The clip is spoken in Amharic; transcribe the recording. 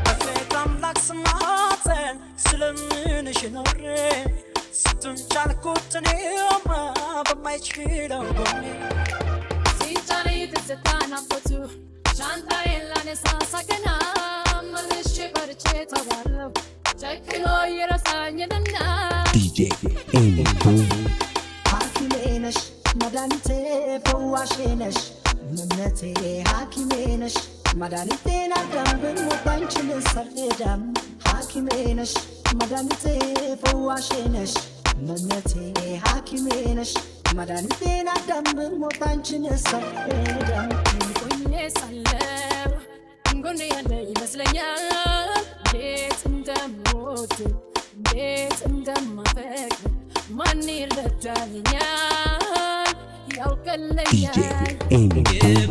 በፍቅር አምላክ ስማጸን ስለምንሽ ኖሬ ስንቱን ቻልኩት እኔማ በማይችለው ጎኔ። ሲጫነኝ ትዝታ ናፍቆቱ ሻንጣዬን ላነሳ ሳቀና መልሼ ፈርቼ ተዋለሁ ጨክኖ ይረሳኝልና። DJ Amy Boom. ሐኪሜ ነሽ መድኃኒቴ ፈዋሼ ነሽ እምነቴ፣ ሐኪሜ ነሽ መድኃኒቴን አዳም ብሞት አንቺን አልሄዳም። ሐኪሜ ነሽ መድኃኒቴ ፈዋሼ ነሽ እምነቴ፣ ሐኪሜ ነሽ መድኃኒቴን አዳም ብሞት አንቺን አልሄዳም። ሆኜ ሳለው ጎኔ ያለ ይመስለኛል፣ እንዴት እንደምወድ እንዴት እንደማፈቅር ማን ይረዳልኛል? DJ ያውቅልኛል Amy Boom.